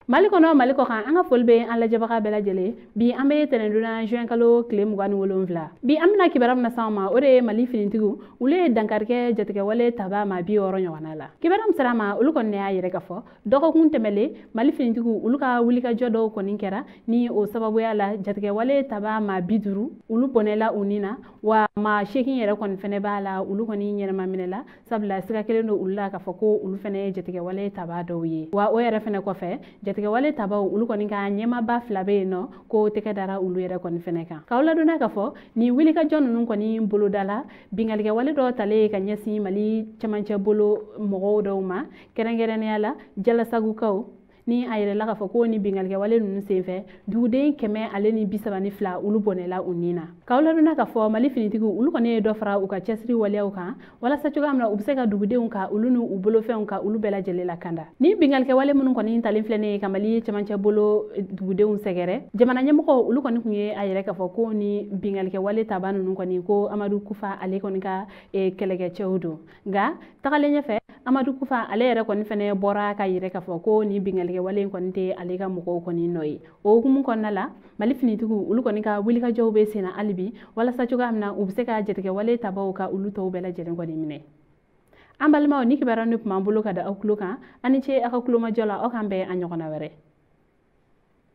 Mali kɔnɔ, Mali kɔ kan, an ka foli bɛ an lajɛbaga bɛɛ lajɛlen. Bi an bɛ tɛnɛndon juin kalo tile 27. Bi an bɛna kibaruya min na s'aw ma, o de ye Mali finitigiw, olu ye dankarikɛ jatigɛwale taba ma 60 ɲɔgɔnna la. Kibaruya min sera ma, olu kɔni y'a yɛrɛ ka fɔ dɔgɔkun tɛmɛlen, Mali finitigiw olu ka wulikajɔ dɔw kɔni kɛra ni o sababuya la jatigɛwale taba ma 50 olu bɔnɛla u ni na, wa maa 8 yɛrɛ kɔni fɛnɛ b'a la, olu kɔni ɲɛnama minɛ la, sabula siga kelen don olu la k'a fɔ ko olu fɛnɛ ye jatigɛwale taba dɔw ye. Wa o yɛrɛ fɛnɛ kɔfɛ, jatigɛwale tabaw olu kɔni ka ɲɛmaaba 2 bɛ yen nɔ ko tɛgɛ dara olu yɛrɛ kɔni fɛnɛ kan. K'aw ladɔnniya k'a fɔ nin wulikajɔ ninnu kɔni bolodala binkannikɛwale dɔ talen ka ɲɛsin Mali cɛmancɛ bolo mɔgɔw dɔw ma, kɛrɛnkɛrɛnnenya la Jalasagukaw, ni a yɛrɛla k'a fɔ ko ni binkannikɛwale ninnu senfɛ duguden 132 olu bɔnɛla u ni na. K'aw ladɔnniya k'a fɔ Mali finitigiw olu kɔni ye dɔ fara u ka cɛsiri waleyaw kan walasa cogoya min na u bɛ se ka dugudenw ka olu n'u bolofɛnw ka olu bɛɛ lajɛlen lakanda. Ni binkannikɛwale minnu kɔni talen filɛ nin ye ka Mali cɛmancɛ bolo dugudenw sɛgɛrɛ, jamana ɲɛmɔgɔw olu kɔni tun ye a yɛrɛ k'a fɔ ko ni binkannikɛwale taba ninnu kɔni ko Amadu Kufa ale kɔni ka kɛlɛkɛcɛw don. Nka tagalen ɲɛfɛ, Amadu Kufa ale yɛrɛ kɔni fɛnɛ bɔra ka yɛrɛ k'a fɔ ko ni binkannikɛwale in kɔni tɛ ale ka mɔgɔw kɔni nɔ ye. O hukumu kɔnɔna la, Mali finitigiw olu kɔni ka wulikajɔw bɛ senna hali bi walasa cogoya min na u bɛ se ka jatigɛwale tabaw ka olu tɔw bɛɛ lajɛlen kɔni minɛ. An balimaw, ni kibaruya ni tun b'an bolo ka da aw tulo kan, aw ni ce aw ka tulomajɔ la, aw k'an bɛn a ɲɔgɔnna wɛrɛ.